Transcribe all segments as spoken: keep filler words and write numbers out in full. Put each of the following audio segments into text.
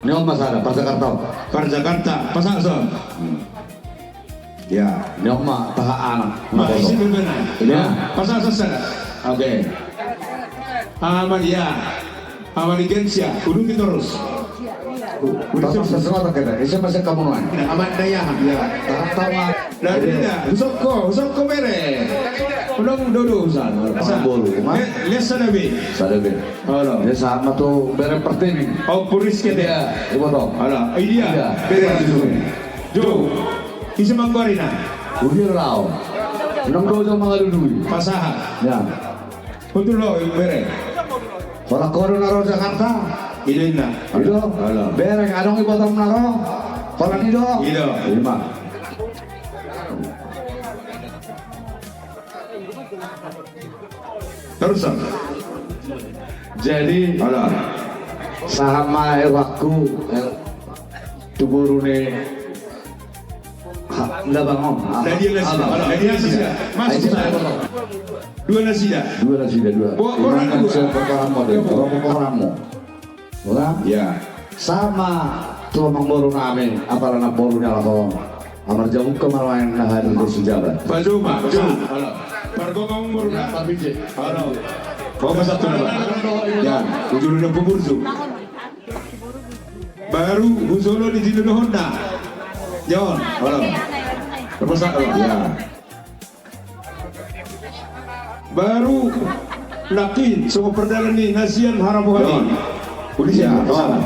Ni on ma sada, par Jakarta. Par Jakarta, pasahat on. Hmm. Ya, ni on ma taha anak. Nah, isi berbeda. Iya. Pasahat sada. Oke. Amalia. Amaligensia, uduti torus. Udah, terus sesuatu kita. Isi masih kamu nuan. Amat daya. Ya, tahan tahu. Dari dia. Husokko, husokko bere. Udah dodo usan. Asal bolu. Lihat sana be. Sana be. Halo. Dia sama tu bere pertini. Oh, puris kita. Iya, ibu tau. Halo. Iya. Bere. Jo. Isi mangkorina. Udah rau. Enam dojo mangalului. Pasahat. Ya. Untuk lo, bere. Holan ho do na ro Jakarta. Ido inna. Ido. Halo. Bere, adong ibotom na ro. Holan i do. Ido. Ima. Terus, Sam. Jadi, halo. Sahat ma rohangku, eh, tu boru ni Ha, nda bangun. Ah, nda dia nasida. Nda dia nasida. Masuk sana. Dua nasida. Dua nasida, dua. Bo-, orang dua. Saya pertama deh. Orang pertama. Orang? Ya. Sama tu amangboru nami, apala namboru ni halak on. Amar jamuka marmain na hadir di sejabat. Pak Juma, Pak Juma. Halo. Pargong amangboru na. Pak Bije. Halo. Kau masa tu nama? Ya, ujung-ujung bubur tu. Baru hujolo ni tinodohonna. Jon, halo. Terpaksa, halo. Ya. Baru nangkin songon pardalan ni na sian Haramuhani. Jon. Udah siap, ya, Jon.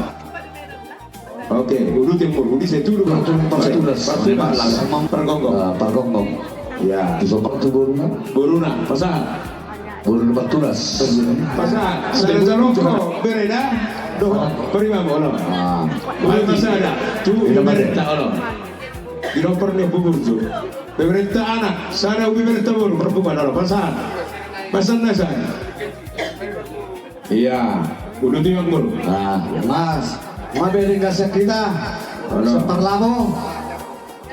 Oke, udah tempur, udah saya dulu. Partulas. Partulas. Pargong. Ah, pargong. Ya. Di sopak tu boruna. Boruna, pasahat. Boru ni Partulas. Pasahat. Sada jalo ko, bere da. Dohot, perima bola. Ah. Bola pasahat. Tu, ini berita, olo. Di nomor ni bubur tu. Berita anak, sada ubi berita boru, perbuka, olo. Pasahat. Pasahat na sada. Iya. Udah tu yang boru. Ah, Mas. Ma bere kasih kita. Olo. Separlabo.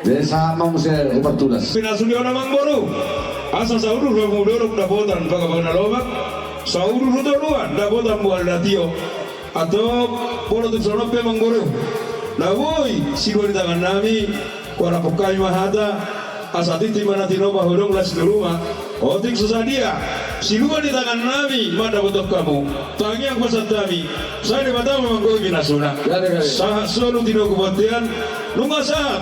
Jadi sama muse Partulas. Pinasuli on amangboru. Asa saudur hamu dolok dapotan panggabean na lomak. Saudur tu toruan dapotan mual na tio. Antong boru tu sonon pe amangboru. Na boi silua di tangan nami. Huarapon hami ma hata. Asa tintin ma na tinopa, hodong las ni ruma. Otik so sadia, silua ni tangan nami mandapothon hamu. Tangiang pasahat hami, sai Debata ma manggohi pinasuna. Sahat solu tinogu bontean, nunga sahat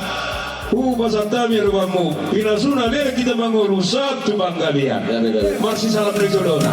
hupasahat hami adopanmu. Pinasuna leleng hita mangolu sahat tu panggabean. Marsisalam ni jolona.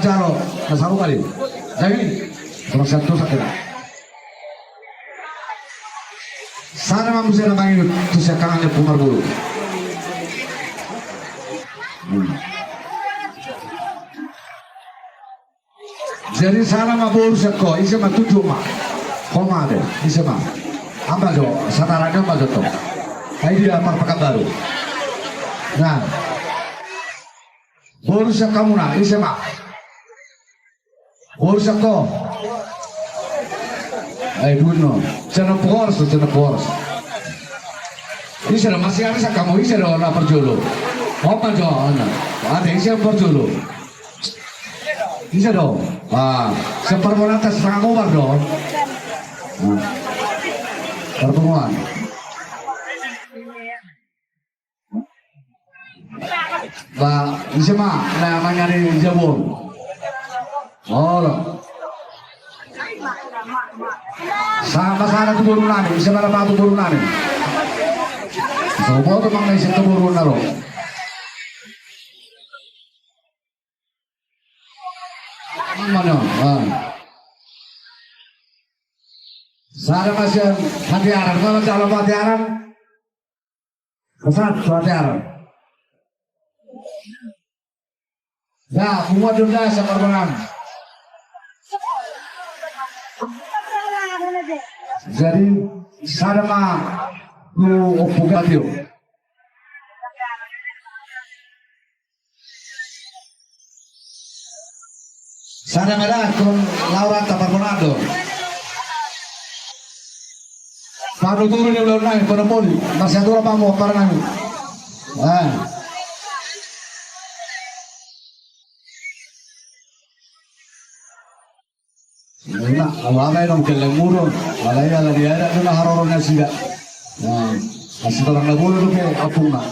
Jalo, na saru kali. Jadi, sama satu sakit. Sada ma muse na mangido tu siangkangan ni Ompu Marboru. Hmm. Jadi sada ma boru sian ho, ise ma tutu ma. Ho ma de, ise ma. Amba jo, sataran jo amba jo to. Ai dia par Pekanbaru. Nah. Boru sian hamuna, ise ma. Boru sian ho. Ai duno. Sian Ompu Horas, sian Ompu Horas. Ise do, masih ada sian hamu, ise do na parjolo. Ho ma jo, ana. Ate, ise parjolo. Ise do. Ah, sian Parmonata Sitangamobar do. Hmm. Parpunguan. Ba, ise ma, na mangani jabu on. Olo. Sa, ba sada tu boru nami, ise ma na patu boru nami. Sa, boto mangan ise tu boru na ro. Mana? Ah. Sada ma sian Hatiaran, mana jalo Hatiaran? Pesan tu Hatiaran. Da, punguan do da, sabar benang. Jadi, sada ma tu Ompu Gatio. Sada ma da, tu Laura ta Parmonata do. Padu turu ni ulaon nami, padu poli, masih aturan pamu, para nami. Ah. Nah, awalnya dong keleng murun, walai ala dia ada tu na haroro nasida. Nah, masih orang na bulu tu ke apung na.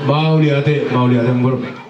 Mauliate, mauliate, mauliate.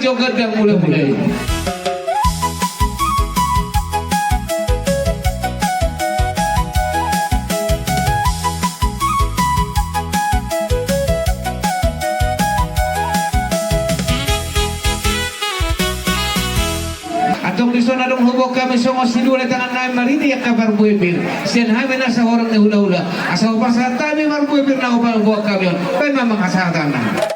Jogandang mula-mula i. Antong dison adong huboan hami songon sidua ni tangan nami maridi angka parbue pir sian hami na sahorong ni hula-hula, asa hupasahat hami parbue pir na huboan hami on. Baen ma amang hasahatanna.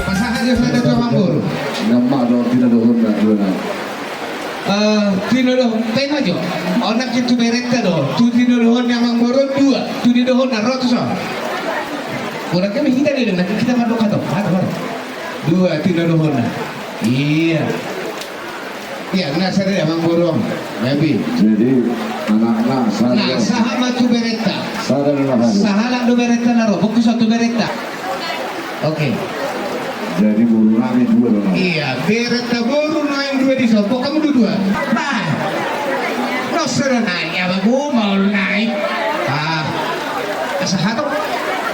Pasahat jo sada tu amangboru. Nama do tinodohon na dua na. Eh, tinodohon, pe ma jo. On nangkin tu berenta do. Tu tinodohon ni amangboru dua. Tu tinodohon na ro tu son. Kurang kami hita ni, nangkin hita mandok hatop. Hatop, hatop. Dua tinodohonna. Iya. Iya, na sada amangboru. Jadi anakna sada. Nah, sahat ma tu berenta. Sada na. Sahalak do berenta na ro. Fokus tu berenta. Oke. Jadi boru nami dua do. Iya, berenta boru nami dua di son. Pokokmu dua-dua. Bah. Lo sada nai, ya bagu mau nai. Ah. Sahat.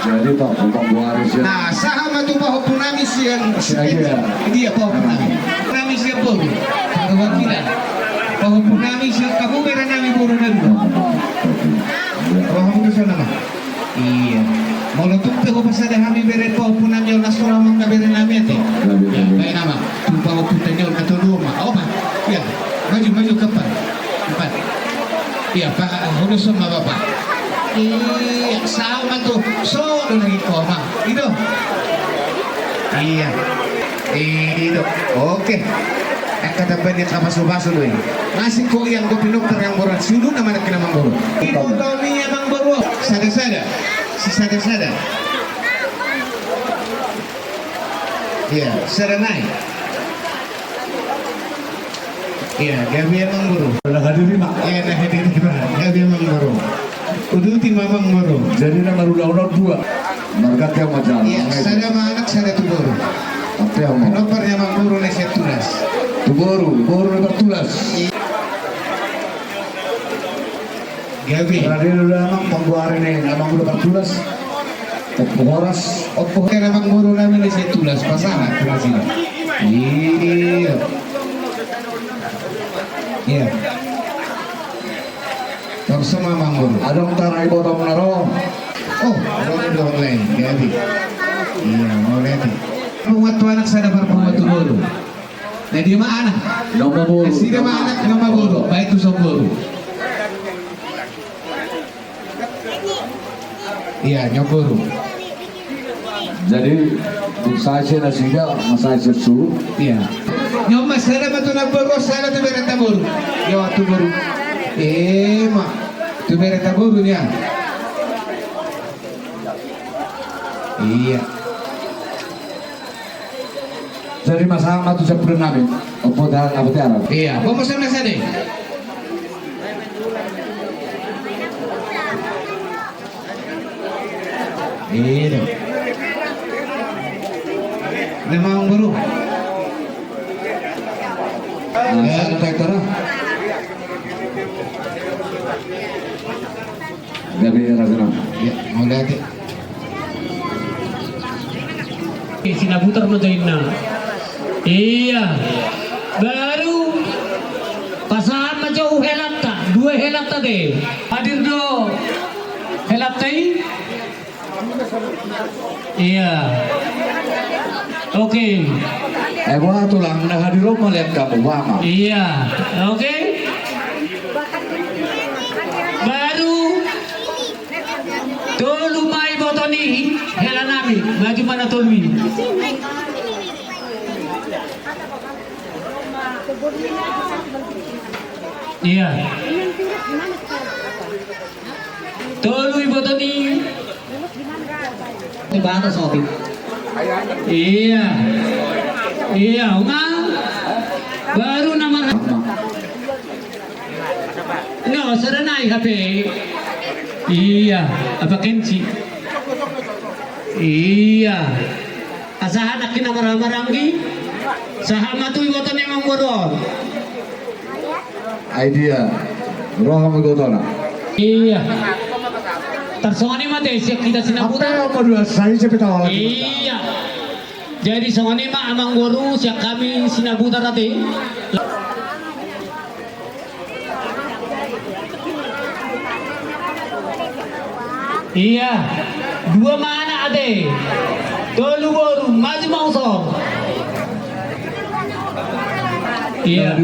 Jadi pahompu, pahompu waris ya. Nah, sahat ma tu pahompu nami sian. Sian dia. Dia pahompu nami. Nami sian boru. Perwakilan. Pahompu nami sian hamu bere nami boru na dua. Pahompu tu son nama. Iya. Molo tung pe hupasada hami bere pahompu nami on na so ra amang na bere nami ate. Iya, baen nama. Tu pahompu tani on na tolu ma. Opat. Iya. Maju, maju ke depan. Empat. Iya, Pak, hudus ma Bapak. Iya, sama tu. So do lagi koma. Itu. Iya. Itu. Oke. Angka tambahan ni angka pasu-pasu do i. Masih ko iang do pinompar amangboru. Sulut nama anak kena amangboru. Ibu Tommy amangboru. Sada-sada. Si sada-sada. Iya, sada nai. Iya, gabe amangboru. Na hadir ma. Iya, na hadir ma. Gabe amangboru. Uduti ma amangboru. Jadi na marulaon on dua. Marganti au ma jala. Iya, sada ma anak, sada tu boru. Ate au ma. Nomor ni amangboru na sian tulas. Tu boru, boru na partulas. Gabe. Tadi udah amang pembuaran ni amangboru partulas. Ompu horas, ompu horas. Kena amangboru nami na sian tulas, pasahat tu nasida. Iya. Iya. Tor so ma amangboru. Adong tarai botong na ro. Oh, adong do online. Jadi. Iya, mau lihat. Punguan tu anak sada, parpunguan tu boru. Na dia ma anak? Nama boru. Nasida ma anak, nama boru. Baik tu son boru. Iya, nyok boru. Jadi bung sae nasida, ma sae suhut. Iya. Nyok ma sada ma tu na boru, sada tu berenta boru. Iya, tu boru. Eh, ma. Tu berenta boru ya. Iya. Jadi masalah ma tu sampulu nami. Opo dah, apa tiara? Iya, apa maksudnya tadi? Iya. Nama amangboru. Nah, ya. Sana, Pak Tara. Gabe raja na. Ya, mau lihat ya. Sinabutar ma jainna. Iya. Baru. Pasahat ma jo helanta, dua helanta be. Hadir do helanta i? Iya. Oke. Eh, boha tulang, na hadir on ma lean hamu, boha ma? Iya. Oke. Baru tolu ma iboto ni hela nami, maju ma na tolu i. Iya. Tolu iboto ni. Di batas, Sobi. Iya. Iya, unga. Baru nomor. No, sada nai hape. Iya, apa kenci? Iya. Asa anak kina marhaha maranggi. Sahat ma tu iboto ni amangboru on. Ai dia. Roha ma ibotona. Iya. Tarsongon i ma te sian hita sinabutar. Apa yang mau dua saya cepet awal lagi. Iya. Jadi songon i ma amangboru sian hami sinabutar ate. Iya. Dua ma anak ate. Tolu boru, maju ma uso. Iya.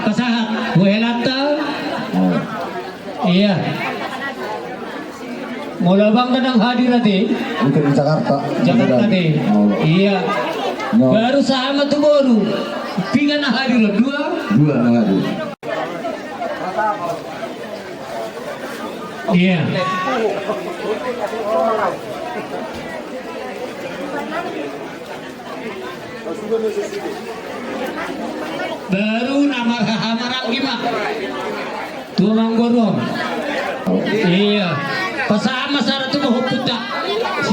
Pasahat. Dua helanta. Iya. Molo abang ndang hadir ate. Bukan di Jakarta. Jakarta ate. Iya. Baru sahat ma tu boru. Piga na hadir? Dua. Dua na hadir. Iya. Baru na marhaha maranggi ma. Tu amangboru on. Iya. Pasahat ma sada tu boru huta.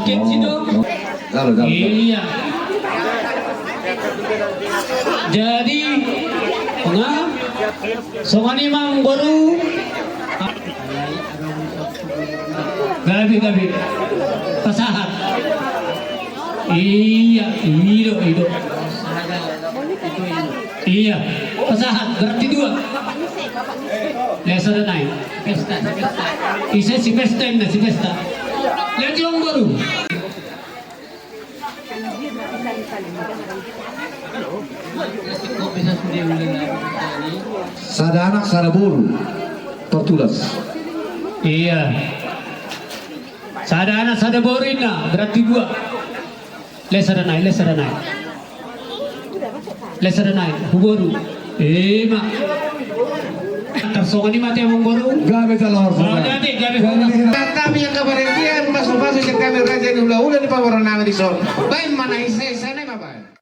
Sian sido. Iya. Jadi, songon i ma amangboru. Gabe, gabe. Pasahat. Iya, ido, ido. Iya, pasahat. Berarti dua. Lesa da nai. Pesta, si pesta. Ise si pesta, inna si pesta. Lagi amangboru. Sada anak, sada boru. Tertulis. Iya. Sada anak, sada boru inna, berarti dua. Lesa da nai, lesa da nai. Lesa da nai, huboru. Ima. Tarsongon i ma te amangboru. Gabe jala horas. Gabe, gabe. Tata biang kabaretian pasu-pasu sian hami raja ni hula-hula ni pamoruon nami dison. Baen ma na ise-ise na i ma baen.